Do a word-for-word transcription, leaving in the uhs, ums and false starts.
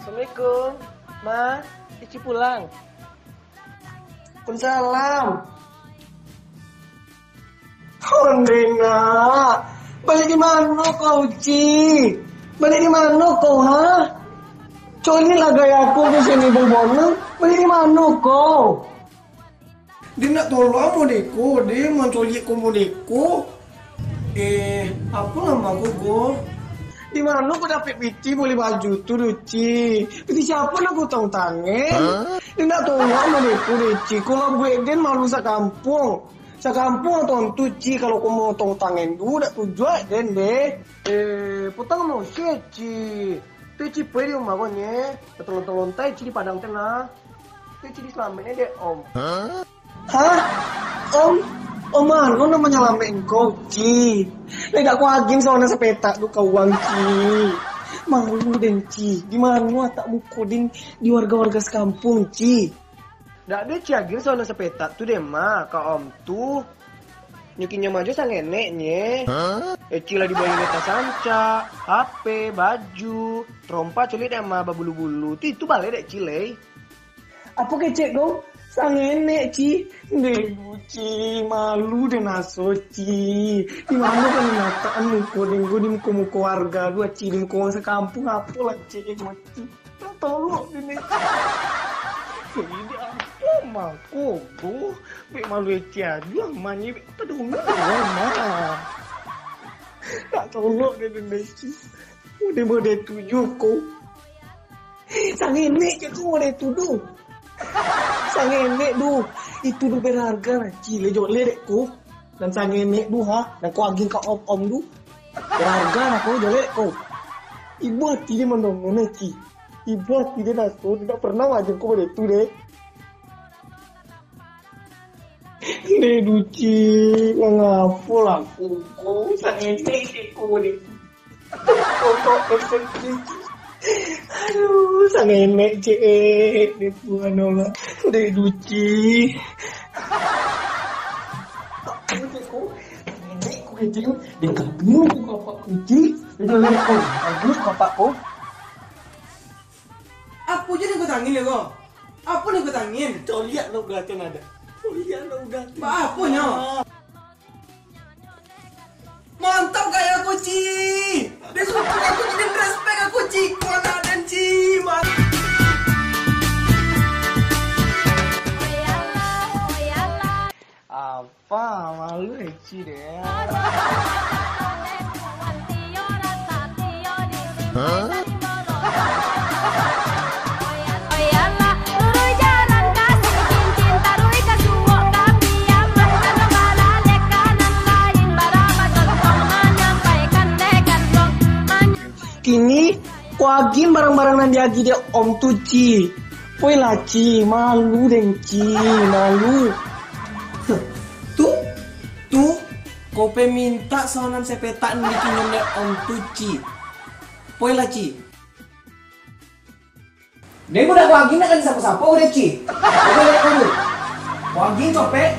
Assalamualaikum. Ma, Ici pulang. Waalaikumsalam. Onde nak. Baliak di mano kau, Ci? Baliak di mano kau, ha? Coliak lah gaya aku ke sini, Bang Bonang. Baliak di mano kau? Dia nak tolak modeko, dia mancoliak ko modeko. Eh, apo lah mako ko? Di mano ko dapek piti boli baju tu, Ci? Piti siapo nak ko utang-utang, eh? Dia nak tolak modeko, deh, Ci. Kalau buek den malu sakampuang. Sakampuang tontu, Ci, kalau ko mau utang-utang, eh, du, dak tujuak den, deh. Eh, potang mau sia, Ci. Tu Ci pai di rumah ko nye. Tolong-tolong tai Ci di Padang tu nah. Tu Ci disalamekan dek Om. Hah? Om? Om mano nan manyalamekan kau, Ci? Lai dak ko agiah saonang sapetak tu ka uang, Ci. Malu den, Ci. Di mano atak muko den di warga-warga sakampuang, Ci? Dak ado Ci agiah saonang sapetak tu deh, Ma, ka Om tu. Nyo kinyam ajo sangenek nye. Eci lah dibali tas sancak, H P, baju, tarompa coliak dek ama babulu-bulu. Tu itu baleh dek Ci lai. Apo kecek ko? Sangenek, Ci. Ndeh, Ci, malu den aso, Ci. Di mano kan natakan muko den ko di muko-muko warga tu, Ci, di muko urang sakampuang, apo lah, Ci, ko, Ci. Tolong ini. Jadi apo mako ko? Bek malu Eci ajo, mani bek tadonga, mah. Tak tolong dia, Eci. Udah mode tujuh ko. Sangenek je ko mode tuduh. Sangenek tu. Itu tu berharga, Ci, le jolek ko. Dan sangenek tu, ha, dan ko agiah ka om-om tu. Berharga lah ko jolek ko. Ibo ati dia mandongo, Ci. Ibo ati dia naso, dia tak pernah wajar ko mode tu, deh. Deh, Duci, mangapo lah ko, ko, sangenek ko, deh. Pokok F F P. Aduh, sangenek, cek, eh, deh, Tuhan Allah. Deh, Duci. Sangenek ko, deh, kabur ko apak ko, Ci. Deh, deh, ko, kabur ko apak ko. Apo je nan kau tangin, ko? Apo nan kau tangin? Coliak nak udah tu nada. Coliak nak udah tu. Ba apo nyo? Mantap gaya ko, Ci. Dia suka aku, jadi respect aku, Ci. Kau nak dan, Ci. Ma- Apa malu Eci deh. Kini, ko agiah barang-barang nan diagiah dek Om tu, Ci. Poilah, Ci, malu den, Ci, malu. Tu, tu, ko pai mintak saonang sapetak nan dikinyam dek Om tu, Ci. Poilah, Ci. Den budak ko agiah nak ka disapo-sapo ko, deh, Ci. Ko liek ko tu. Ko agiah copek,